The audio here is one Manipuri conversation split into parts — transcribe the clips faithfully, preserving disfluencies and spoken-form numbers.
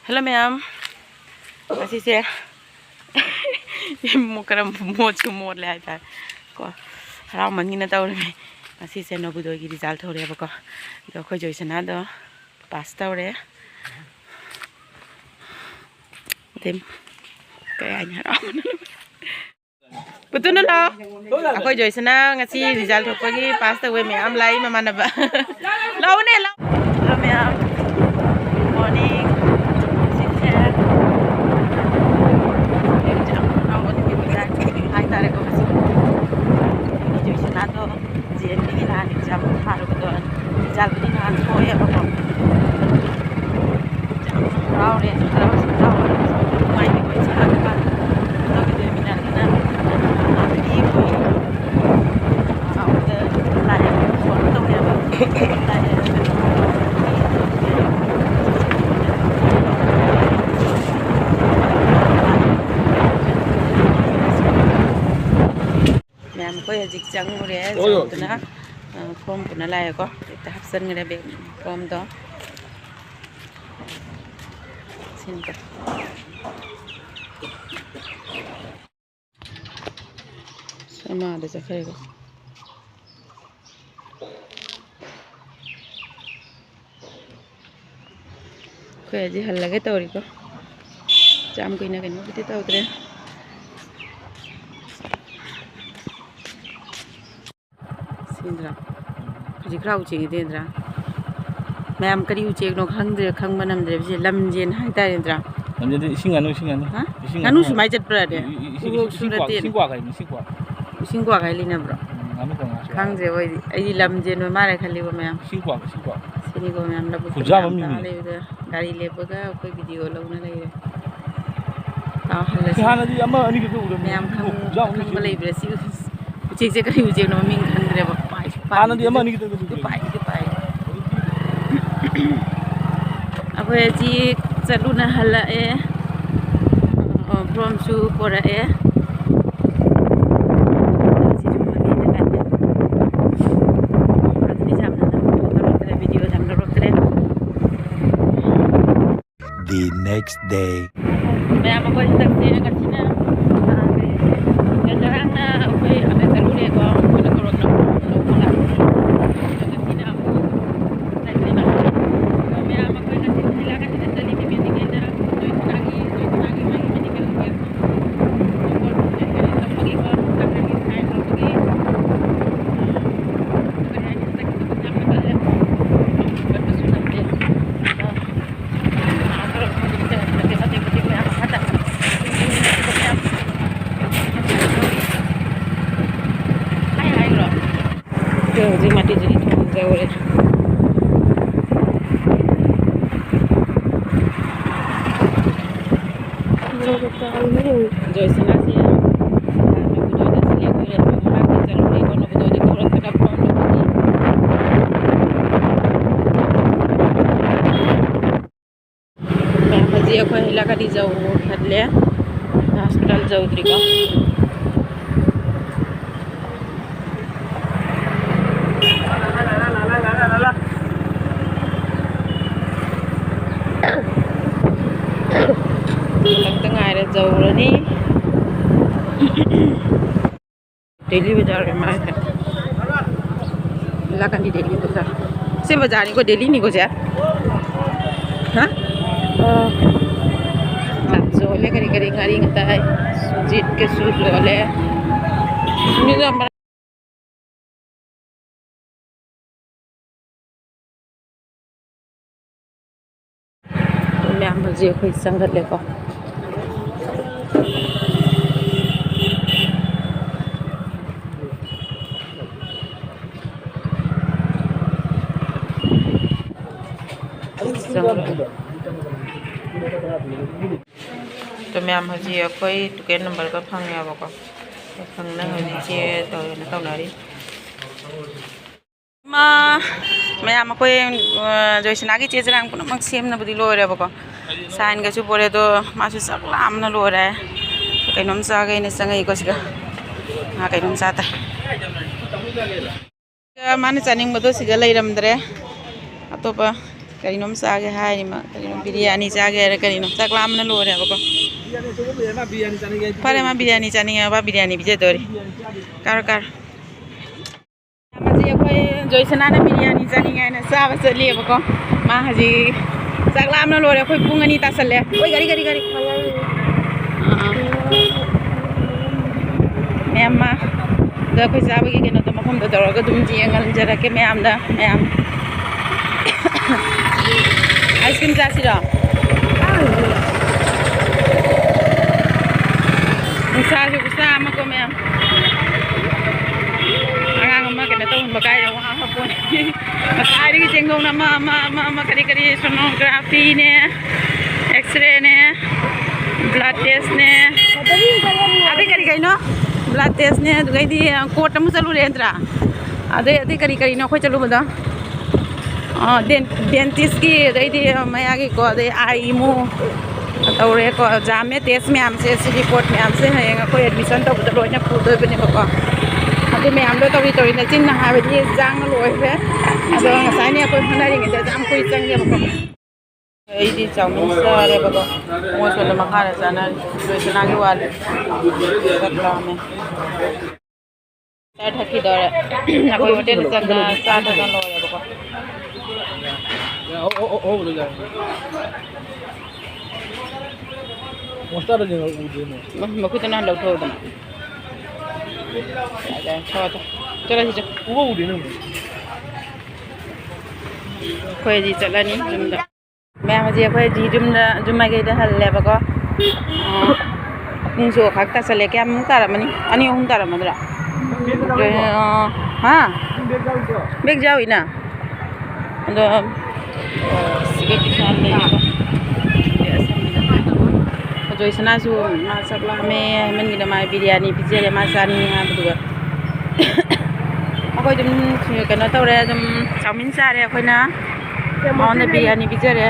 ꯍꯜꯂꯣ ꯃꯌꯥꯝ, ꯉꯁꯤꯁꯦ ꯏꯃꯣ-, ꯈꯔ ꯃꯣꯠꯁꯨ ꯃꯣꯠꯂꯦ ꯍꯥꯏꯇꯥꯔꯦ ꯀꯣ, ꯍꯔꯥꯎꯃꯟꯒꯤꯅ ꯇꯧꯔꯤꯃꯤ꯫ ꯉꯁꯤꯁꯦ ꯅꯣꯕꯣꯗꯣꯏꯒꯤ ꯔꯤꯖꯜ ꯊꯣꯔꯛꯑꯦꯕꯀꯣ, ꯑꯗꯣ ꯑꯩꯈꯣꯏ ꯖꯣꯏꯁꯅꯥꯗꯣ ꯄꯥꯁ ꯇꯧꯔꯦ꯫ ꯑꯗꯩ ꯀꯩ ꯍꯥꯏꯅꯤ, ꯍꯔꯥꯎꯃꯟꯗꯅ꯫ ꯄꯨꯇꯨꯅ ꯂꯥꯛꯑꯣ꯫ ꯑꯩꯈꯣꯏ ꯖꯣꯏꯁꯅ ꯉꯁꯤ ꯔꯤꯖꯜ ꯊꯣꯛꯄꯒꯤ ꯄꯥꯁ ꯇꯧꯋꯦ ꯃꯌꯥꯝ ꯂꯥꯛꯏ ꯃꯃꯥꯟꯅꯕ꯫ ꯂꯥꯛꯑꯣꯅꯦ, ꯂꯥꯛꯑꯣ꯫ ꯍꯜꯂꯣ ꯃꯌꯥꯝ꯫ ꯃꯣꯔꯅꯤꯡ꯫ ꯍꯧꯖꯤꯛꯁꯦ ꯑꯦꯛꯖꯥꯝ ꯍꯔꯥꯎꯕ ꯅꯨꯃꯤꯠ ꯍꯥꯏꯇꯥꯔꯦꯀꯣ ꯉꯁꯤ꯫ ꯑꯩꯈꯣꯏ ꯖꯣꯏꯁꯅꯥꯗꯣ ꯖꯤ ꯑꯦꯟ ꯕꯤꯒꯤ ꯅꯍꯥꯟ ꯑꯦꯛꯖꯥꯝ ꯊꯥꯔꯨꯕꯗꯣ ꯔꯤꯖꯜꯄꯨꯗꯤ ꯅꯍꯥꯟ ꯊꯣꯛꯑꯦꯕꯀꯣ꯫ ꯌꯥꯝ ꯍꯔꯥꯎꯔꯦ, ꯍꯔꯥꯎꯁꯨ ꯍꯔꯥꯎꯔꯦ꯫ ꯅꯨꯡꯉꯥꯏꯇꯦꯀꯣ, ꯏꯆꯥ ꯑꯃ ꯇꯧꯒꯦ ꯇꯧꯃꯤꯟꯅꯔꯒꯅ ꯍꯥꯟꯅꯗꯤ ꯑꯩꯈꯣꯏ ꯑꯥ, ꯂꯥꯛꯑꯦ, ꯐꯣꯟ ꯇꯧꯔꯦꯕ꯫ ꯂꯥꯛꯑꯦ꯫ ꯃꯌꯥꯝ ꯑꯩꯈꯣꯏ ꯍꯧꯖꯤꯛ ꯆꯪꯉꯨꯔꯦ, ꯍꯣꯏ, ꯍꯣꯏ꯫ ꯆꯪꯉꯛꯇꯨꯅ, ꯑ, ꯐꯣꯔꯝ ꯄꯨꯟꯅ ꯂꯥꯛꯑꯦꯀꯣ꯫ ꯍꯦꯛꯇ ꯍꯥꯞꯆꯤꯟꯈ꯭ꯔꯦ ꯕꯦꯒ ꯐꯣꯔꯝꯗꯣ꯫ ꯁꯤꯟꯗ꯫ ꯑꯃꯗ ꯆꯠꯈ꯭ꯔꯦꯀꯣ꯫ ꯑꯩꯈꯣꯏ ꯍꯧꯖꯤꯛ ꯍꯜꯂꯒꯦ ꯇꯧꯔꯤꯀꯣ꯫ ꯌꯥꯝ ꯀꯨꯏꯅ ꯀꯩꯅꯣꯕꯨꯗꯤ ꯇꯧꯗ꯭ꯔꯦ꯫ ꯁꯤꯗ꯭ꯔꯥ? ꯍꯧꯖꯤꯛ ꯈꯔ ꯎꯆꯦꯛ ꯏꯗꯦꯟꯗ꯭ꯔꯥ? ꯃꯌꯥꯝ ꯀꯔꯤ ꯎꯆꯦꯛꯅꯣ ꯈꯪꯗ꯭ꯔꯦ, ꯈꯪꯕ ꯅꯝꯗ꯭ꯔꯦ꯫ ꯁꯤ ꯂꯝꯖꯦꯟ ꯍꯥꯏꯇꯥꯔꯦ ꯅꯠꯇ꯭ꯔꯥ? ꯂꯝꯖꯦꯟꯗꯤ ꯏꯁꯤꯡ ꯉꯥꯅꯨ, ꯏꯁꯤꯡ ꯉꯥꯅꯨ꯫ ꯍꯥ? ꯏꯁꯤꯡ ꯉꯥꯅꯨ ꯉꯥꯅꯨ ꯁꯨꯃꯥꯏꯅ ꯆꯠꯄ꯭ꯔꯥꯅꯦ? ꯏ-, ꯏ-, ꯏꯁꯤꯡ, ꯎꯔꯣꯛꯁꯨ ꯏꯁꯤꯡ ꯀ꯭ꯋꯥ-, ꯅꯠꯇꯦꯅꯦ꯫ ꯏꯁꯤꯡ ꯀ꯭ꯋꯥ ꯍꯥꯏ, ꯏꯁꯤꯡ ꯀ꯭ꯋꯥ꯫ ꯏꯁꯤꯡ ꯀ꯭ꯋꯥ ꯀꯥꯏ ꯂꯩꯅꯕ꯭ꯔꯣ? ꯎꯝ, ꯉꯥꯅꯨ ꯀꯧ ꯉꯥꯁꯨ ꯌꯥꯎꯋꯦ꯫ ꯈꯪꯗ꯭ꯔꯦ ꯑꯩꯈꯣꯏꯗꯤ꯫ ꯑꯩꯗꯤ ꯂꯝꯖꯦꯟ ꯑꯣꯏ ꯃꯥꯜꯂꯦ ꯈꯜꯂꯤꯕ ꯃꯌꯥꯝ꯫ ꯏꯁꯤꯡ ꯀ꯭ꯋꯥ, ꯏꯁꯤꯡ ꯀ꯭ꯋꯥ꯫ ꯁꯤꯅꯤꯀꯣ ꯃꯌꯥꯝ ꯂꯧꯕꯨꯛꯇ ꯈꯨꯟꯖꯥ ꯃꯌꯥꯝ ꯑꯃ ꯇꯥ ꯃꯤꯅꯤ꯫ ꯂꯩꯕꯗ꯫ ꯒꯥꯔꯤ ꯂꯦꯞꯄꯒ ꯑꯩꯈꯣꯏ ꯚꯤꯗꯤꯑꯣ ꯂꯧꯅ ꯂꯩꯔꯦ꯫ ꯂꯥꯛꯑꯣ, ꯍꯜꯂꯁꯤ꯫ ꯍꯥꯟꯅꯗꯤ ꯑꯃ ꯑꯅꯤ ꯈꯛꯇ ꯎꯔꯝꯃꯤ꯫ ꯃꯌꯥꯝ ꯍꯧꯖꯤꯛꯄꯨ ꯈꯪ-, ꯈꯨꯟꯖꯥ ꯑꯃ ꯈꯪꯕ ꯎꯔꯦ꯫ ꯂꯩꯕ꯭ꯔꯥ? ꯁꯤ ꯎꯆꯦꯛꯁꯦ ꯀꯔꯤ ꯎꯆꯦꯛꯅꯣ ꯃꯃꯤꯡ ꯈꯪꯗ꯭ꯔꯦꯕ꯫ ꯄꯥꯏꯁꯨ ꯍꯥꯟꯅꯗꯤ ꯑꯃ ꯄꯥꯏꯗꯦ꯫ ꯑꯅꯤ ꯈꯛꯇ ꯎꯔꯦ꯫ ꯄꯥꯏꯗꯤ ꯄꯥꯏ꯫ ꯑꯩꯈꯣꯏ ꯍꯧꯖꯤꯛ ꯆꯠꯂꯨꯅ ꯍꯜꯂꯛꯑꯦ꯫ ꯑꯣ, ꯐꯣꯔꯝꯁꯨ ꯄꯣꯔꯛꯑꯦ꯫ ꯁꯤꯁꯨ ꯃꯅꯤꯡꯗ ꯀꯥꯏꯗ꯫ ꯑꯗꯨꯗꯤ ꯌꯥꯝꯅ ꯅꯝꯕ ꯇꯧꯔꯛꯇ꯭ꯔꯦ, ꯚꯤꯗꯤꯑꯣ ꯌꯥꯝ ꯂꯧꯔꯛꯇ꯭ꯔꯦ꯫ The next day. ꯃꯌꯥꯝ ꯑꯩꯈꯣꯏ ꯍꯟꯗꯛꯁꯦ ꯉꯁꯤꯅ, ꯑ, ꯉꯔꯥꯡꯅ ꯑꯩꯈꯣꯏ ꯑꯃ ꯆꯠꯂꯨꯔꯦꯀꯣ, ꯑꯩꯈꯣꯏꯅ ꯀꯣꯔꯣꯅꯥ ꯂꯧꯕ ꯂꯥꯛꯄ꯫ ꯑꯗꯣ ꯉꯁꯤꯅ ꯑꯃꯨꯛ ꯆꯠꯂꯦꯕ꯫ ꯑꯗꯣ ꯃꯌꯥꯝ ꯑꯩꯈꯣꯏ ꯉꯁꯤ ꯍꯩꯂꯥꯀꯥꯇꯤꯗ ꯆꯠꯂꯤꯁꯦ medical ꯗ, ꯖꯣꯏꯁꯅꯥꯒꯤ, ꯖꯣꯏꯁꯅꯥꯒꯤ ꯃꯥꯒꯤ medical camp꯫ ꯍꯧꯖꯤꯛ ꯃꯥꯇꯤꯟꯁꯤꯗꯤ ꯊꯣꯡꯖꯧꯔꯦ꯫ ꯖꯣꯏꯁꯅꯥꯁꯦ ꯅꯕꯣꯗꯤꯌꯥꯗ select ꯑꯣꯏꯔꯦ꯫ ꯃꯃꯥꯡꯗ ꯆꯠꯂꯨꯔꯦꯀꯣ, ꯅꯕꯣꯗꯤꯌꯥꯗ ꯊꯣꯛꯂꯛꯄꯗ form ꯂꯧꯕꯒꯤ꯫ ꯃꯌꯥꯝ ꯍꯧꯖꯤꯛ ꯑꯩꯈꯣꯏ ꯍꯩꯂꯥꯀꯥꯇꯤ ꯌꯧꯔꯦ, ꯍꯣꯁꯄꯤꯇꯥꯜ ꯌꯧꯗ꯭ꯔꯤꯀꯣ꯫ ꯈꯤꯇꯪꯇ ꯉꯥꯏꯔꯦ, ꯌꯧꯔꯅꯤ꯫ ꯗꯦꯂꯤ ꯕꯖꯥꯔ ꯑꯣꯏꯔ ꯃꯥꯜꯂꯦ꯫ ꯍꯩꯂꯥꯀꯥꯇꯤ ꯗꯦꯂꯤ ꯕꯖꯥꯔ꯫ ꯁꯤ ꯕꯖꯥꯔꯅꯤꯀꯣ, ꯗꯦꯂꯤꯅꯤꯀꯣ ꯁꯦ꯫ ꯍꯥ? ꯑꯥ꯫ ꯌꯥꯝ ꯌꯣꯜꯂꯦ, ꯀꯔꯤ ꯀꯔꯤ ꯉꯥꯔꯤ ꯉꯇꯥꯏ꯫ ꯁꯨꯖꯤꯠꯀꯁꯨ ꯌꯣꯜꯂꯦ꯫ ꯃꯤꯗꯣ ꯌꯥꯝ ꯃꯌꯥꯝ ꯍꯧꯖꯤꯛ ꯑꯩꯈꯣꯏ ꯆꯪꯒꯠꯂꯦꯀꯣ꯫ ꯆꯪꯒꯠꯂꯦ꯫ ꯑꯗꯣ ꯃꯌꯥꯝ ꯍꯧꯖꯤꯛ ꯑꯩꯈꯣꯏ ꯇꯤꯀꯦꯠ ꯅꯝꯕꯔꯒ ꯐꯪꯉꯦꯕꯀꯣ꯫ ꯐꯪꯅ ꯍꯧꯖꯤꯛ ꯆꯦ ꯇꯧꯔꯦꯅ ꯇꯧꯅꯔꯤ꯫ ꯃꯥ, ꯃꯌꯥꯝ ꯑꯩꯈꯣꯏ, ꯑ, ꯖꯣꯏꯁꯅꯥꯒꯤ ꯆꯦ ꯆꯔꯥꯡ ꯄꯨꯝꯅꯃꯛ ꯁꯦꯝꯅꯕꯗꯤ ꯂꯣꯏꯔꯦꯕꯀꯣ꯫ ꯁꯥꯏꯟꯒꯁꯨ ꯄꯣꯔꯦ, ꯑꯗꯣ ꯃꯥꯁꯨ ꯆꯥꯛ ꯂꯥꯝꯅ ꯂꯣꯏꯔꯦ꯫ ꯀꯩꯅꯣꯝ ꯆꯥꯒꯦꯅ ꯆꯪꯉꯛꯏꯀꯣ ꯁꯤꯗ꯫ ꯃꯥ ꯀꯩꯅꯣꯝ ꯆꯥ ꯇꯥꯏ꯫ ꯃꯥꯅ ꯆꯥꯅꯤꯡꯕꯗꯣ ꯁꯤꯗ ꯂꯩꯔꯝꯗ꯭ꯔꯦ꯫ ꯑꯇꯣꯞꯄ ꯀꯔꯤꯅꯣꯝ ꯆꯥꯒꯦ ꯍꯥꯏꯔꯤ ꯃꯥ꯫ ꯀꯔꯤꯅꯣ, ꯕꯤꯔꯌꯥꯅꯤ ꯆꯥꯒꯦ ꯍꯥꯏꯔ ꯀꯔꯤꯅꯣ? ꯆꯥꯛ ꯂꯥꯝꯕꯅ ꯂꯣꯏꯔꯦꯕꯀꯣ꯫ ꯐꯔꯦ, ꯃꯥ ꯕꯤꯔꯌꯥꯅꯤ ꯆꯥꯅꯤꯡꯉꯦ ꯍꯥꯏꯕ, ꯕꯤꯔꯌꯥꯅꯤ ꯄꯤꯖꯗꯣꯔꯤ꯫ ꯀꯥꯔꯣ, ꯀꯥꯔꯣ꯫ ꯃꯁꯤ ꯑꯩꯈꯣꯏ ꯖꯣꯏꯁꯅꯥꯅ ꯕꯤꯔꯌꯥꯅꯤ ꯆꯥꯅꯤꯡꯉꯦ ꯍꯥꯏꯅ ꯆꯥꯕ ꯆꯠꯂꯤꯑꯕꯀꯣ꯫ ꯃꯥ ꯍꯧꯖꯤꯛ ꯆꯥꯛ ꯂꯥꯝꯅ ꯂꯣꯏꯔꯦ꯫ ꯑꯩꯈꯣꯏ ꯄꯨꯡ ꯑꯅꯤ ꯇꯥꯁꯜꯂꯦ꯫ ꯑꯣꯏ, ꯒꯥꯔꯤ, ꯒꯥꯔꯤ, ꯒꯥꯔꯤ꯫ ꯑꯥ꯫ ꯃꯌꯥꯝ ꯃꯥ ꯑꯗꯣ ꯑꯩꯈꯣꯏ ꯆꯥꯕꯒꯤ ꯀꯩꯅꯣꯗꯣ ꯃꯐꯝꯗꯣ ꯇꯧꯔꯒ ꯑꯗꯨꯝ ꯌꯦꯡꯍꯟꯖꯔꯛꯀꯦ ꯃꯌꯥꯝꯗ꯫ ꯃꯌꯥꯝ ꯑꯥꯏꯁ ꯀ꯭ꯔꯤꯝ ꯆꯥꯁꯤꯔꯣ? ꯅꯨꯡꯁꯥꯁꯨ ꯈꯨꯁꯥ ꯑꯃꯀꯣ ꯃꯌꯥꯝ꯫ ꯑꯉꯥꯡ ꯑꯃ ꯀꯩꯅꯣ ꯇꯧꯍꯟꯕ ꯀꯥꯏꯗ ꯋꯥ ꯉꯥꯡꯕ ꯄꯣꯠꯅꯤ꯫ ꯉꯁꯥꯏꯗꯒꯤ ꯆꯦꯡꯗꯣꯡꯅ ꯑꯃ, ꯑꯃ, ꯑꯃ, ꯑꯃ, ꯀꯔꯤ ꯀꯔꯤ sonographyꯅꯦ, X-rayꯅꯦ, blood testꯅꯦ, ꯑꯗꯩ ꯀꯔꯤ ꯀꯩꯅꯣ? Blood testꯅꯦ, ꯑꯗꯨꯗꯩꯗꯤ court ꯑꯃꯨꯛ ꯆꯠꯂꯨꯔꯦ ꯅꯠꯇ꯭ꯔꯥ? ꯑꯗꯩ, ꯑꯗꯩ ꯀꯔꯤ ꯀꯔꯤꯅꯣ ꯑꯩꯈꯣꯏ ꯆꯠꯂꯨꯕꯗꯣ? ꯑꯥ, ꯗꯦꯟ-, dentistꯀꯤ, ꯑꯗꯩꯗꯤ ꯃꯌꯥꯒꯤꯀꯣ, ꯑꯗꯩ eye ꯏꯃꯨ ꯇꯧꯔꯦꯀꯣ꯫ ꯖꯥꯝꯃꯦ test ꯃꯌꯥꯝꯁꯦ, ꯁꯤ report ꯃꯌꯥꯝꯁꯦ ꯍꯌꯦꯡ ꯑꯩꯈꯣꯏ admission ꯇꯧꯕꯗ ꯂꯣꯏꯅ ꯄꯨꯗꯣꯏꯕꯅꯦꯕꯀꯣ꯫ ꯑꯗꯨ ꯃꯌꯥꯝꯗꯣ ꯇꯧꯔꯤ ꯇꯧꯔꯤ ꯅꯆꯤꯟꯅ ꯍꯥꯏꯕꯗꯤ ꯆꯥꯡꯅ ꯂꯣꯏꯈ꯭ꯔꯦ꯫ ꯑꯗꯣ ꯉꯁꯥꯏꯅꯦ ꯑꯩꯈꯣꯏ ꯍꯣꯠꯅꯔꯤꯉꯩꯗ ꯌꯥꯝ ꯀꯨꯏ ꯆꯪꯉꯦꯕꯀꯣ꯫ ꯑꯩꯗꯤ ꯆꯥꯎꯃꯤꯟ ꯆꯥꯔꯦꯕꯀꯣ꯫ ꯃꯣꯏ ꯁꯣꯝꯗ ꯃꯈꯥꯗ ꯆꯥꯅꯔꯤ꯫ ꯖꯣꯏꯁꯅꯥꯒꯤ ꯋꯥꯠꯂꯤ꯫ ꯆꯥꯛ ꯂꯥꯝꯃꯦ꯫ ꯆꯥ ꯊꯛꯈꯤꯗꯧꯔꯦ꯫ ꯑꯩꯈꯣꯏ ꯍꯣꯇꯦꯜꯗ ꯆꯪꯉ ꯆꯥ ꯊꯛꯑ ꯂꯣꯏꯔꯦꯕꯀꯣ꯫ ꯃꯈꯨꯠꯇꯨꯅ ꯍꯥꯟꯅ ꯂꯧꯊꯣꯛꯎꯗꯅ꯫ ꯌꯥꯔꯦ, ꯌꯥꯔꯦ, ꯊꯣꯛꯑꯣ, ꯊꯣꯛꯑꯣ꯫ ꯆꯠꯂꯁꯤ, ꯆꯠ-, ꯑꯩꯈꯣꯏꯗꯤ ꯆꯠꯂꯅꯤ ꯌꯨꯝꯗ꯫ ꯃꯌꯥꯝ, ꯍꯧꯖꯤꯛ ꯑꯩꯈꯣꯏ ꯍꯧꯖꯤꯛ ꯌꯨꯝꯗ, ꯌꯨꯝ ꯃꯥꯏꯀꯩꯗ ꯍꯜꯂꯦꯕꯀꯣ꯫ ꯑꯥ, ꯄꯨꯡꯁꯨ ꯈꯛ ꯇꯥꯁꯜꯂꯦ꯫ ꯀꯌꯥꯃꯨꯛ ꯇꯥꯔꯝꯃꯅꯤ? ꯑꯅꯤ, ꯑꯍꯨꯝ ꯇꯥꯔꯝꯃꯗ꯭ꯔꯥ? ꯑꯥ, ꯍꯥ? ꯕꯦꯛ ꯌꯥꯎꯏꯅ꯫ ꯑꯗꯣ ꯁꯤꯒ ꯄꯩꯁꯥ ꯂꯩꯌꯦꯕ꯫ ꯑꯗꯣ ꯏꯁꯅꯥꯁꯨ ꯃꯥ ꯆꯥꯛ ꯂꯥꯝꯃꯦ ꯍꯥꯏꯃꯟꯒꯤꯗ ꯃꯥ ꯕꯤꯔꯌꯥꯅꯤ ꯄꯤꯖꯔꯦ, ꯃꯥ ꯆꯥꯅꯤꯡꯉꯦ ꯍꯥꯏꯕꯗꯨꯒ꯫ ꯑꯩꯈꯣꯏ ꯑꯗꯨꯝ ꯀꯩꯅꯣ ꯇꯧꯔꯦ, ꯑꯗꯨꯝ ꯆꯥꯎꯃꯤꯟ ꯆꯥꯔꯦ ꯑꯩꯈꯣꯏꯅ꯫ ꯃꯉꯣꯟꯗ ꯕꯤꯔꯌꯥꯅꯤ ꯄꯤꯖꯔꯦ꯫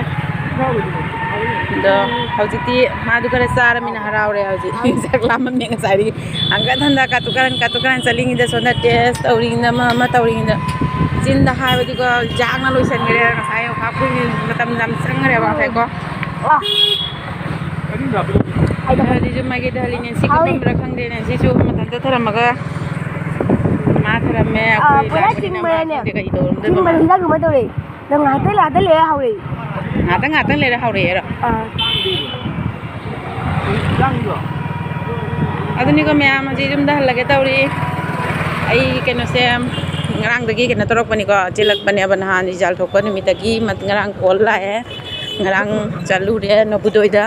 ꯑꯗꯣ ꯍꯧꯖꯤꯛꯇꯤ ꯃꯥꯗꯨ ꯈꯔ ꯆꯥꯔꯃꯤꯅ ꯍꯔꯥꯎꯔꯦ꯫ ꯍꯧꯖꯤꯛ ꯆꯥꯛ ꯂꯥꯝꯃꯝꯃꯦ ꯉꯁꯥꯏꯗꯒꯤ꯫ ꯍꯪꯒꯠ ꯍꯟꯗ ꯀꯥꯇꯨ ꯀꯥꯔꯟ, ꯀꯥꯇꯨ ꯀꯥꯔꯟ ꯆꯠꯂꯤꯉꯩꯗ, ꯁꯣꯝꯗ ꯇꯦꯁ ꯇꯧꯔꯤꯉꯩꯗ, ꯑꯃ ꯑꯃ ꯇꯧꯔꯤꯉꯩꯗ, ꯆꯤꯟꯗ ꯍꯥꯏꯕꯗꯤꯀꯣ, ꯌꯥꯡꯅ ꯂꯣꯏꯁꯤꯟꯈ꯭ꯔꯦ꯫ ꯉꯁꯥꯏ ꯌꯣꯒꯥ ꯀꯨꯏꯅ ꯃꯇꯝ ꯌꯥꯝ ꯆꯪꯈ꯭ꯔꯦꯕ ꯉꯁꯥꯏꯀꯣ꯫ ꯍꯧꯖꯤꯛꯁꯨ ꯃꯥꯒꯤ ꯗꯍꯂꯤ ꯅꯦꯟꯁꯤ ꯀꯞꯄꯝꯕ꯭ꯔꯥ ꯈꯪꯗꯦꯅꯦ꯫ ꯁꯤꯁꯨ ꯃꯊꯟꯇ ꯊꯔꯝꯃꯒ ꯃꯥ ꯊꯔꯝꯃꯦ꯫ ꯑꯥ, ꯑꯩꯈꯣꯏ ꯄꯨꯔꯥ ꯂꯥꯛꯄꯅꯤꯅ ꯃꯥ ꯆꯤꯡꯕꯅꯦ꯫ ꯈꯪꯗꯦ ꯀꯔꯤ ꯇꯧꯔꯝꯗꯣꯏꯅꯣ ꯃꯥ꯫ ꯆꯤꯡꯕꯅꯦ, ꯍꯤꯗꯥꯛ ꯑꯃ ꯇꯧꯔꯦ꯫ ꯅꯪ ꯉꯥꯏꯍꯥꯛꯇꯪ ꯂꯥꯛꯑ ꯂꯩꯔꯦ ꯍꯧꯔꯛꯏ꯫ ꯉꯥꯛꯇꯪ, ꯉꯥꯛꯇꯪ ꯂꯩꯔ ꯍꯧꯔꯛꯑꯦꯔꯣ? ꯑꯥ꯫ ꯑꯗꯨꯅꯤꯀꯣ ꯃꯌꯥꯝ, ꯍꯧꯖꯤꯛ ꯌꯨꯝꯗ ꯍꯜꯂꯒꯦ ꯇꯧꯔꯤ꯫ ꯑꯩ ꯀꯩꯅꯣꯁꯦ, ꯉꯔꯥꯡꯗꯒꯤ ꯀꯩꯅꯣ ꯇꯧꯔꯛꯄꯅꯤꯀꯣ, ꯆꯦꯜꯂꯛꯄꯅꯦꯕ꯫ ꯅꯍꯥꯟ ꯔꯤꯖꯜ ꯊꯣꯛꯄ ꯅꯨꯃꯤꯠꯇꯒꯤ ꯃ-, ꯉꯔꯥꯡ ꯀꯣꯜ ꯂꯥꯛꯑꯦ꯫ ꯉꯔꯥꯡ ꯆꯠꯂꯨꯔꯦ ꯅꯕꯨꯗꯣꯏꯗ꯫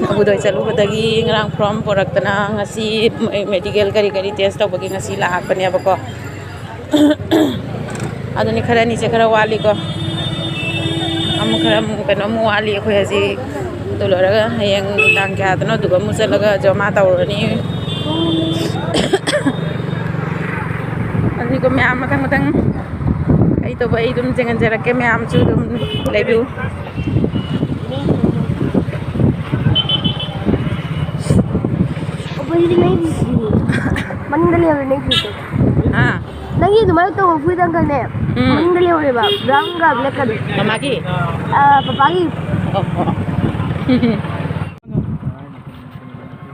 ꯅꯕꯨꯗꯣꯏ ꯆꯠꯂꯨꯕꯗꯒꯤ ꯉꯔꯥꯡ ꯐꯣꯔꯝ ꯄꯨꯔꯛꯇꯅ ꯉꯁꯤ ꯃꯦ-, ꯃꯦꯗꯤꯀꯦꯜ ꯀꯔꯤ ꯀꯔꯤ ꯇꯦꯁ ꯇꯧꯕꯒꯤ ꯉꯁꯤ ꯂꯥꯛꯄꯅꯦꯕꯀꯣ꯫ ꯑꯗꯨꯅꯤ, ꯈꯔꯅꯤꯁꯦ ꯈꯔ ꯋꯥꯠꯂꯤꯀꯣ꯫ ꯑꯃꯨꯛ ꯈꯔ ꯑꯃꯨꯛ ꯀꯩꯅꯣꯃꯨꯛ ꯋꯥꯠꯂꯤ ꯑꯩꯈꯣꯏ ꯍꯧꯖꯤꯛ꯫ ꯑꯗꯨ ꯂꯣꯏꯔꯒ ꯍꯌꯦꯡ ꯇꯥꯡ ꯀꯌꯥꯗꯅꯣ ꯑꯗꯨꯒ ꯑꯃꯨꯛ ꯆꯠꯂꯒ ꯖꯃꯥ ꯇꯧꯔꯨꯔꯅꯤ꯫ ꯑꯗꯨꯅꯤꯀꯣ ꯃꯌꯥꯝ, ꯃꯊꯪ ꯃꯊꯪ ꯀꯩ ꯇꯧꯕ ꯑꯩ ꯑꯗꯨꯝ ꯌꯦꯡꯍꯟꯖꯔꯛꯀꯦ꯫ ꯃꯌꯥꯝꯁꯨ ꯑꯗꯨꯝ ꯂꯩꯕꯤꯌꯨ꯫ ꯑꯩꯈꯣꯏꯒꯤꯗꯤ ꯅꯪꯒꯤ ꯐꯤꯁꯤꯅꯤ꯫ ꯃꯅꯤꯡꯗ ꯂꯩꯍꯧꯔꯦ ꯅꯪꯒꯤ ꯐꯤꯗꯣ꯫ ꯍꯥ? ꯅꯪꯒꯤ ꯑꯗꯨꯃꯥꯏꯅ ꯇꯧꯕ ꯐꯨꯔꯤꯠ ꯑꯃꯈꯛꯅꯦ꯫ ꯎꯝ꯫ ꯃꯅꯤꯡꯗ ꯂꯩꯍꯧꯔꯦꯕ, brown ꯒ black ꯀꯗꯣ꯫ ꯃꯃꯥꯒꯤ? ꯑꯥ, ꯄꯄꯥꯒꯤ꯫ ꯑꯣ, ꯑꯣ꯫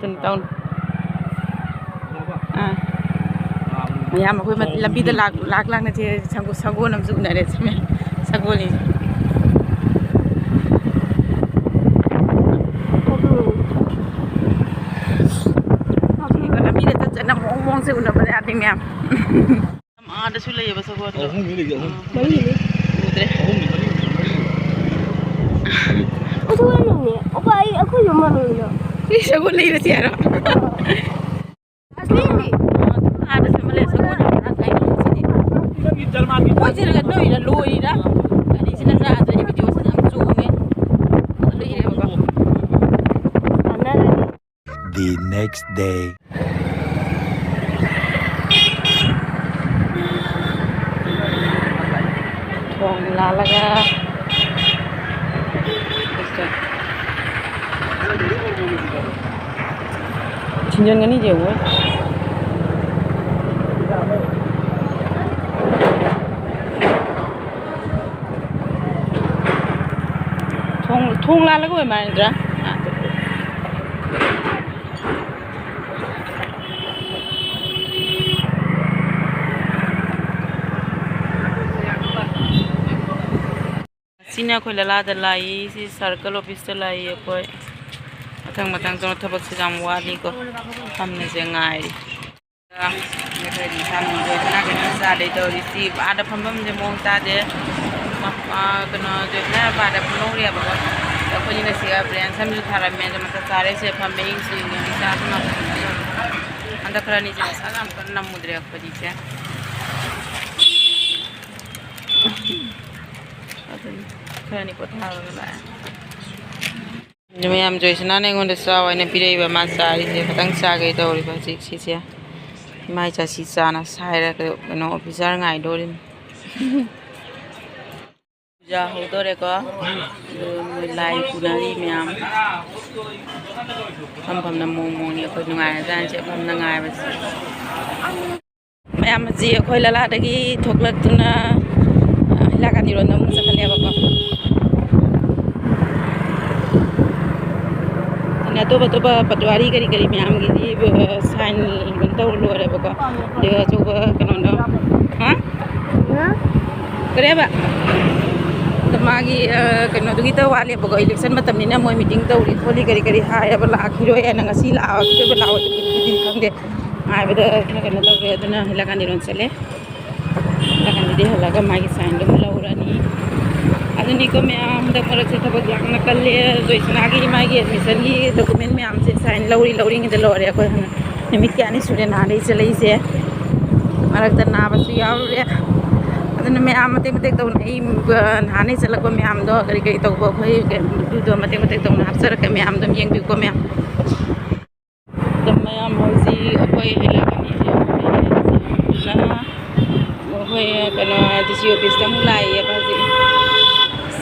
ꯇꯨꯟ ꯇꯧꯟ꯫ ꯑꯥ꯫ ꯃꯌꯥꯝ ꯑꯩꯈꯣꯏ ꯃ-, ꯂꯝꯕꯤꯗ ꯂꯥꯛ, ꯂꯥꯛ ꯂꯥꯛꯅ ꯆꯦ ꯁꯪꯒꯣ-, ꯁꯪꯒꯣꯜ ꯑꯃꯁꯨ ꯎꯅꯔꯦ꯫ ꯁꯤ ꯃꯌꯥꯝ ꯁꯪꯒꯣꯜꯅꯤ꯫ ꯂꯝꯕꯤꯗ ꯆꯠ ꯆꯠꯅ ꯃꯑꯣꯡ ꯃꯑꯣꯡꯁꯦ ꯎꯅꯕ ꯌꯥꯗꯦ ꯃꯌꯥꯝ꯫ ꯑꯥꯗꯁꯨ ꯂꯩꯌꯦꯕ ꯁꯒꯣꯜꯗꯣ꯫ ꯑꯍꯨꯝꯅꯤ ꯂꯩꯁꯦ, ꯑꯍꯨꯝ꯫ ꯃꯔꯤꯅꯤ꯫ ꯎꯗ꯭ꯔꯦ꯫ ꯑꯍꯨꯝꯅꯤ, ꯃꯔꯤ, ꯃꯔꯤ꯫ ꯑꯣ, ꯁꯒꯣꯜ ꯂꯩꯅꯦ꯫ ꯑꯣꯄꯥ, ꯑꯩ, ꯑꯩꯈꯣꯏꯁꯨ ꯑꯃ ꯂꯣꯏꯅ꯫ ꯁꯤ ꯁꯒꯣꯜ ꯂꯩꯔꯁꯤ ꯍꯥꯏꯔꯣ? ꯑꯁꯂꯤꯅꯤ꯫ ꯑꯥꯗꯁꯨ ꯑꯃ ꯂꯩ, ꯁꯒꯣꯜ ꯌꯥꯝ ꯃꯔꯥꯡ ꯀꯥꯏꯅ ꯂꯩ ꯁꯤꯗꯤ꯫ ꯃꯣꯏ ꯆꯦꯜꯂꯒ ꯅꯣꯏꯔ ꯂꯣꯏꯔꯤꯔ? ꯒꯥꯔꯤꯁꯤꯅ ꯆꯥꯗ꯭ꯔꯗꯤ video ꯁꯤꯅ ꯌꯥꯝ ꯆꯣꯡꯉꯦ꯫ ꯑꯗꯨ ꯂꯩꯔꯦꯕꯀꯣ꯫ ꯀꯥꯟꯅꯔꯅꯤ꯫ The next day. ꯊꯣꯡ ꯂꯥꯜꯂꯒ ꯊꯤꯟꯖꯤꯟꯒꯅꯤ ꯌꯦꯡꯉꯣ꯫ ꯊꯣꯡ, ꯊꯣꯡ ꯂꯥꯜꯂꯒ ꯑꯣꯏ ꯃꯥꯜꯂꯤꯗ꯭ꯔꯥ? ꯁꯤꯅ ꯑꯩꯈꯣꯏ ꯂꯂꯥꯗ ꯂꯥꯛꯏ, ꯁꯤ circle office ꯇ ꯂꯥꯛꯏ ꯑꯩꯈꯣꯏ꯫ ꯃꯊꯪ ꯃꯊꯪ ꯇꯧꯅ ꯊꯕꯛꯁꯤ ꯌꯥꯝ ꯋꯥꯠꯂꯤꯀꯣ꯫ ꯐꯝꯅꯁꯦ ꯉꯥꯏꯔꯤ꯫ ꯑꯩꯈꯣꯏ ꯅꯤꯁꯥ ꯅꯨꯡꯖꯣꯏꯗꯅ ꯀꯩꯅꯣ ꯆꯥꯗꯣꯏ ꯇꯧꯔꯤ꯫ ꯁꯤ ꯑꯥꯗ ꯐꯝꯐꯝꯁꯦ ꯃꯑꯣꯡ ꯇꯥꯗꯦ꯫ ꯃ-, ꯑ, ꯀꯩꯅꯣ, ꯖꯣꯏꯁꯅ ꯃꯄꯥꯗ ꯐꯝꯍꯧꯔꯦꯕꯀꯣ꯫ ꯑꯗꯣ ꯑꯩꯈꯣꯏꯅꯤꯅ ꯁꯤꯒ ꯕ꯭ꯔꯦꯟꯁ ꯑꯃꯁꯨ ꯊꯥꯔꯝꯃꯦ꯫ ꯑꯗꯣ ꯃꯁꯥ ꯆꯥꯔꯦ꯫ ꯁꯤꯗ ꯐꯝꯃꯦ꯫ ꯏꯪꯁꯨ ꯏꯪꯉꯦ꯫ ꯅꯤꯁꯥꯁꯨ ꯅꯥꯁꯨ ꯅꯥꯁꯨ꯫ ꯍꯟꯗꯛ ꯈꯔ ꯑꯅꯤꯁꯦ ꯅꯤꯁꯥꯁꯨ ꯌꯥꯝ ꯀꯟꯅ ꯅꯝꯃꯨꯗ꯭ꯔꯦ ꯑꯩꯈꯣꯏꯗꯤ ꯏꯆꯦ꯫ ꯑꯗꯨꯅꯤ ꯈꯔꯅꯤ ꯄꯣꯊꯥꯔꯒ ꯂꯥꯛꯑꯦ꯫ ꯃꯌꯥꯝ ꯖꯣꯏꯁꯅꯥꯅ ꯑꯩꯉꯣꯟꯗ ꯆꯥꯎ ꯍꯥꯏꯅ ꯄꯤꯔꯛꯏꯕ꯫ ꯃꯥ ꯆꯥꯔꯤꯁꯦ ꯈꯤꯇꯪ ꯆꯥꯒꯦ ꯇꯧꯔꯤꯕ ꯍꯧꯖꯤꯛ ꯁꯤꯁꯦ꯫ ꯏꯃꯥ ꯏꯆꯥꯁꯤ ꯆꯥꯅ ꯁꯥꯏꯔꯒ ꯀꯩꯅꯣ officer ꯉꯥꯏꯗꯣꯔꯤꯅꯤ꯫ ꯄꯨꯖꯥ ꯍꯧꯗꯣꯔꯦꯀꯣ꯫ ꯑꯗꯨ ꯃꯣꯏ ꯂꯥꯏ ꯄꯨꯅꯔꯤ ꯃꯌꯥꯝ꯫ ꯐꯝ ꯐꯝꯅ ꯃꯑꯣꯡ ꯃꯑꯣꯡꯅꯤ ꯑꯩꯈꯣꯏ ꯅꯨꯡꯉꯥꯏꯔꯖꯥꯠꯅꯤ ꯐꯝꯅ ꯉꯥꯏꯕꯁꯦ꯫ ꯃꯌꯥꯝ ꯑꯁꯤ ꯑꯩꯈꯣꯏ ꯂꯂꯥꯗꯒꯤ ꯊꯣꯛꯂꯛꯇꯨꯅ, ꯑ, ꯍꯩꯂꯥꯀꯥꯟꯗꯤꯔꯣꯝꯗ ꯑꯃꯨꯛ ꯆꯠꯀꯅꯦꯕꯀꯣ꯫ ꯑꯗꯨꯅ ꯑꯇꯣꯞ ꯑꯇꯣꯞꯄ ꯄꯇꯋꯥꯔꯤ ꯀꯔꯤ ꯀꯔꯤ ꯃꯌꯥꯝꯒꯤꯗꯤ, ꯑ, sign ꯀꯩꯅꯣ ꯇꯧ ꯂꯣꯏꯔꯦꯕꯀꯣ꯫ ꯑꯗꯨꯒ ꯑꯆꯧꯕ ꯀꯩꯅꯣꯗꯣ, ꯍꯥ? ꯀꯔꯤ ꯍꯥꯏꯕ? ꯑꯗꯣ ꯃꯥꯒꯤ, ꯑ, ꯀꯩꯅꯣꯗꯨꯒꯤ ꯇ ꯋꯥꯠꯂꯦꯕꯀꯣ, election ꯃꯇꯝꯅꯤꯅ ꯃꯣꯏ meeting ꯇꯧꯔꯤ ꯈꯣꯠꯂꯤ ꯀꯔꯤ ꯀꯔꯤ ꯍꯥꯏꯌꯦꯕ, ꯂꯥꯛꯈꯤꯔꯣꯏ ꯍꯥꯏꯅ, ꯉꯁꯤ ꯂꯥꯛꯑꯣꯏꯗꯣꯏꯕ ꯂꯥꯛꯑꯣꯏꯗꯣꯏꯕꯗꯤ ꯈꯪꯗꯦ꯫ ꯉꯥꯏꯕꯗ ꯈꯔ ꯀꯩꯅꯣ ꯇꯧꯔꯦ, ꯑꯗꯨꯅ ꯍꯩꯂꯥꯀꯥꯟꯗꯤꯔꯣꯝ ꯆꯠꯂꯦ꯫ ꯍꯩꯂꯥꯀꯥꯟꯗꯤꯗꯤ ꯍꯜꯂꯛꯑꯒ ꯃꯥꯒꯤ signꯗꯨ ꯑꯃꯨꯛ ꯂꯧꯔꯅꯤ꯫ ꯑꯗꯨꯅꯤꯀꯣ ꯃꯌꯥꯝ, ꯍꯟꯗꯛ ꯃꯔꯛꯁꯦ ꯊꯕꯛ ꯌꯥꯝꯅ ꯀꯜꯂꯦ꯫ ꯖꯣꯏꯁꯅꯥꯒꯤ ꯃꯥꯒꯤ admissionꯒꯤ document ꯃꯌꯥꯝꯁꯦ sign ꯂꯧꯔꯤ ꯂꯧꯔꯤꯉꯩꯗ ꯂꯣꯏꯔꯦ꯫ ꯑꯩꯈꯣꯏ ꯅꯨꯃꯤꯠ ꯀꯌꯥꯅꯤ ꯁꯨꯔꯦ ꯅꯍꯥꯟꯗꯩ ꯆꯠꯂꯛꯏꯁꯦ꯫ ꯃꯔꯛꯇ ꯅꯥꯕꯁꯨ ꯌꯥꯎꯔꯨꯔꯦ꯫ ꯑꯗꯨꯅ ꯃꯌꯥꯝ ꯃꯇꯦꯛ ꯃꯇꯦꯛ ꯇꯧꯅ ꯑꯩ, ꯑ, ꯅꯍꯥꯟꯗꯩ ꯆꯠꯂꯛꯄ ꯃꯌꯥꯝꯗꯣ ꯀꯔꯤ ꯀꯔꯤ ꯇꯧꯕ ꯑꯩꯈꯣꯏ ꯀꯩꯅꯣ, video ꯃꯇꯦꯛ ꯃꯇꯦꯛ ꯇꯧꯅ ꯍꯥꯞꯆꯔꯛꯀꯦ ꯃꯌꯥꯝ ꯑꯗꯨꯝ ꯌꯦꯡꯕꯤꯌꯨꯀꯣ ꯃꯌꯥꯝ꯫ ꯑꯗꯨꯝ ꯃꯌꯥꯝ ꯍꯧꯖꯤꯛ ꯑꯩꯈꯣꯏ ꯍꯩꯂꯥꯀꯥꯟꯗꯤꯁꯦ ꯑꯩꯈꯣꯏ ꯀꯩꯅꯣ DC officeꯇ ꯑꯃꯨꯛ ꯂꯥꯛꯏꯌꯦꯕ ꯍꯧꯖꯤꯛ꯫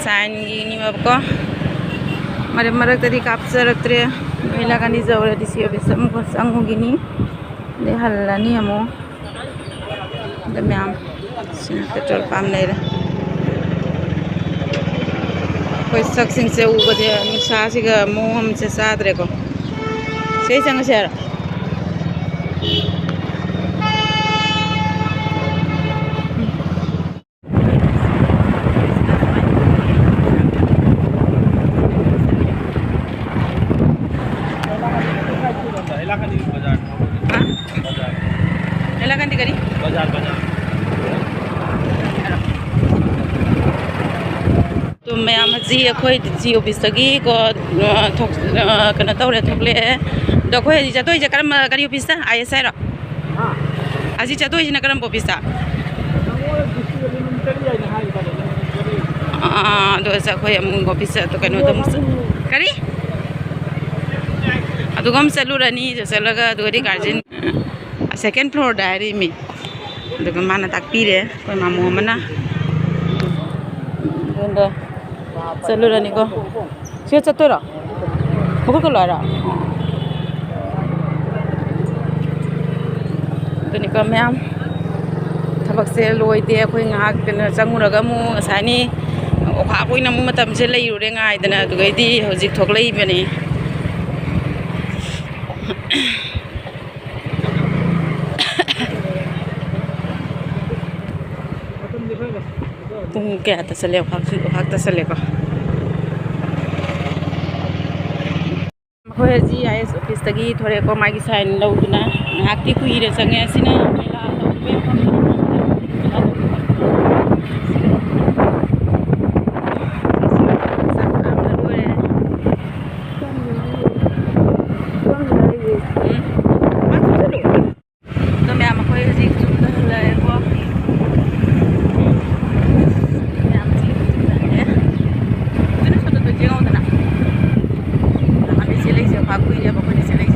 Signꯒꯤꯅꯦꯕꯀꯣ꯫ ꯃꯔꯛ ꯃꯔꯛꯇꯗꯤ ꯀꯥꯞꯆꯔꯛꯇ꯭ꯔꯦ꯫ ꯍꯩꯂꯥꯀꯥꯟꯗꯤ ꯌꯧꯔꯦ, ꯗꯤ ꯁꯤ ꯑꯣꯐꯤꯁꯇ ꯑꯃꯨꯛꯀ ꯆꯪꯉꯨꯈꯤꯅꯤ, ꯑꯗꯩ ꯍꯜꯂꯅꯤ ꯑꯃꯨꯛ꯫ ꯑꯗ ꯃꯌꯥꯝ ꯁꯤꯅ ꯄꯦꯇ꯭ꯔꯣꯜ ꯄꯝ ꯂꯩꯔꯦ꯫ ꯑꯩꯈꯣꯏ ꯁꯛꯁꯤꯡꯁꯦ ꯎꯕꯗ ꯅꯨꯡꯁꯥꯁꯤꯒ ꯃꯑꯣꯡ ꯑꯃ ꯆꯥꯗ꯭ꯔꯦꯀꯣ꯫ ꯁꯤꯗꯩ ꯆꯪꯉꯁꯦ ꯍꯥꯏꯔꯣ? ꯍꯥ? ꯍꯩꯂꯥꯀꯥꯟꯗꯤ ꯀꯔꯤ? ꯕꯖꯥꯔ, ꯕꯖꯥꯔ꯫ ꯑꯗꯨ ꯃꯌꯥꯝ ꯑꯁꯤ ꯑꯩꯈꯣꯏ ꯗꯤ ꯁꯤ ꯑꯣꯐꯤꯁꯇꯒꯤ ꯀꯣ, ꯑ, ꯊꯣꯛ-, ꯑ, ꯀꯩꯅꯣ ꯇꯧꯔꯦ, ꯊꯣꯛꯂꯛꯑꯦ꯫ ꯑꯗꯣ ꯑꯩꯈꯣꯏ ꯍꯧꯖꯤꯛ ꯆꯠꯇꯣꯏꯁꯦ ꯀꯔꯝꯕ, ꯀꯔꯤ ꯑꯣꯐꯤꯁꯇ? ꯑꯥꯏ ꯑꯦꯁ ꯍꯥꯏꯔꯣ? ꯑꯁꯤ ꯆꯠꯇꯣꯏꯁꯤꯅ ꯀꯔꯝꯕ ꯑꯣꯐꯤꯁꯇ? ꯑꯥ, ꯑꯗꯣ ꯑꯁ ꯑꯩꯈꯣꯏ ꯑꯃꯨꯛ ꯑꯣꯐꯤꯁ ꯆꯠ-, ꯀꯩꯅꯣꯗ ꯑꯃꯨꯛ ꯆꯠ-, ꯀꯔꯤ? ꯑꯗꯨꯒ ꯑꯃꯨꯛ ꯆꯠꯂꯨꯔꯅꯤ, ꯆꯠꯂꯒ ꯑꯗꯨꯒꯗꯤ ꯒꯥꯔꯖꯤꯌꯟ, ꯁꯦꯀꯦꯟ ꯐ꯭ꯂꯣꯔꯗ ꯍꯥꯏꯔꯤꯃꯤ꯫ ꯑꯗꯨꯒ ꯃꯥꯅ ꯇꯥꯛꯄꯤꯔꯦ ꯑꯩꯈꯣꯏ ꯃꯥꯃꯣ ꯑꯃꯅ꯫ ꯑꯗꯨꯒ ꯆꯠꯂꯨꯔꯅꯤꯀꯣ꯫ ꯁꯤꯗ ꯆꯠꯇꯣꯏꯔꯣ? ꯃꯈꯨꯠ ꯀꯜꯂꯣ ꯍꯥꯏꯔꯣ? ꯑꯗꯨꯅꯤꯀꯣ ꯃꯌꯥꯝ, ꯊꯕꯛꯁꯦ ꯂꯣꯏꯗꯦ꯫ ꯑꯩꯈꯣꯏ ꯉꯥꯏꯍꯥꯛ ꯀꯩꯅꯣ ꯆꯪꯉꯨꯔꯒ ꯑꯃꯨꯛ ꯉꯁꯥꯏꯅꯤ ꯑꯣꯈꯥꯛ ꯑꯣꯏꯅ ꯑꯃꯨꯛ ꯃꯇꯝꯁꯦ ꯂꯩꯔꯨꯔꯦ ꯉꯥꯏꯗꯅ, ꯑꯗꯨꯒꯩꯗꯤ ꯍꯧꯖꯤꯛ ꯊꯣꯛꯂꯛꯏꯕꯅꯤ꯫ ꯄꯨꯡ ꯀꯌꯥ ꯇꯥꯁꯜꯂꯦ? ꯑꯣꯈꯥꯛꯁꯨ, ꯑꯣꯈꯥꯛ ꯇꯥꯁꯜꯂꯦꯀꯣ꯫ ꯃꯈꯣꯏ ꯑꯁꯤ ꯑꯥꯏ ꯑꯦꯁ ꯑꯣꯐꯤꯁꯇꯒꯤ ꯊꯣꯔꯛꯑꯦꯀꯣ, ꯃꯥꯒꯤ ꯁꯥꯏꯟ ꯂꯧꯗꯨꯅ꯫ ꯉꯥꯏꯍꯥꯛꯇꯤ ꯀꯨꯏꯔꯦ ꯆꯪꯉꯦ꯫ ꯑꯁꯤꯅ ꯃꯦꯂꯥ ꯇꯧꯕ ꯃꯐꯝ꯫ ꯎꯝ꯫ ꯑꯗꯣ ꯃꯌꯥꯝ, ꯑꯩꯈꯣꯏ ꯍꯧꯖꯤꯛ ꯌꯨꯝꯗ ꯍꯜꯂꯛꯑꯦꯀꯣ꯫ ꯃꯌꯥꯝ ꯍꯧꯖꯤꯛ ꯌꯨꯝꯗ ꯍꯜꯂꯛꯑꯦ꯫ ꯑꯗꯨꯅ ꯁꯣꯝꯗ ꯌꯦꯡꯉꯧꯗꯅ꯫ ꯅꯍꯥꯟꯗꯩ ꯆꯦꯜꯂꯛꯏꯁꯦ ꯄꯥꯛ ꯀꯨꯏꯔꯦꯕ ꯑꯩꯈꯣꯏꯅ ꯆꯦꯜꯂꯛꯏꯁꯦ꯫